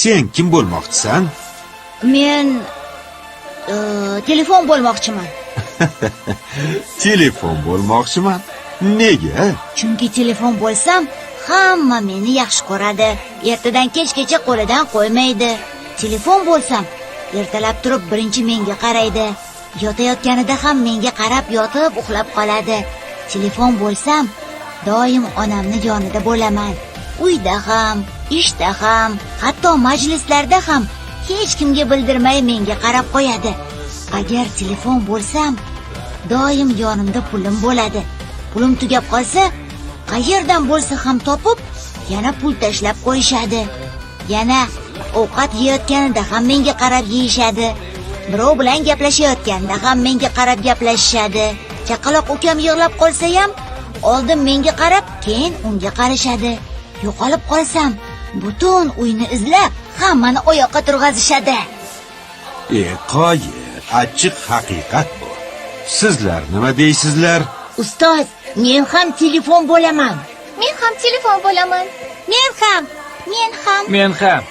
Sen kim bo'lmoqchisan? Men telefon bo'lmoqchiman. Telefon bo'lmoqchiman. Nega? Chunki telefon bo'lsam, hamma meni yaxshi ko'radi. Ertadan kechgacha qo'lidan qo'ymaydi. Telefon bo'lsam, ertalab turib birinchi menga qaraydi. Yotayotganida ham menga qarab yotib uxlab qoladi. Telefon bo'lsam, doim onamni yonida bo'laman. Uyda ham, ishda ham, hatto majlislarda ham hech kimga bildirmay menga qarab qo'yadi. Agar telefon bo'lsam, doim yonimda pulim bo'ladi. Pulim tugab qolsa, qayerdan bo'lsa ham topib, yana pul tashlab qo'yishadi. Yana ovqat yeyotganida ham menga qarab yeyishadi. Birov bilan gaplashayotganda ham menga qarab gaplashishadi. Chaqaloq ukam yig'lab qolsa ham, oldin menga qarab, keyin unga qarashadi. Yo'qolib qolsam, butun uyni izlab, hammani oyoqqa turg'azishadi. E, qoyil, achchiq haqiqat bu. Sizlar nima deysizlar? Ustoz, men ham telefon bo'laman. Men ham telefon bo'laman. Men ham, men ham. Men ham.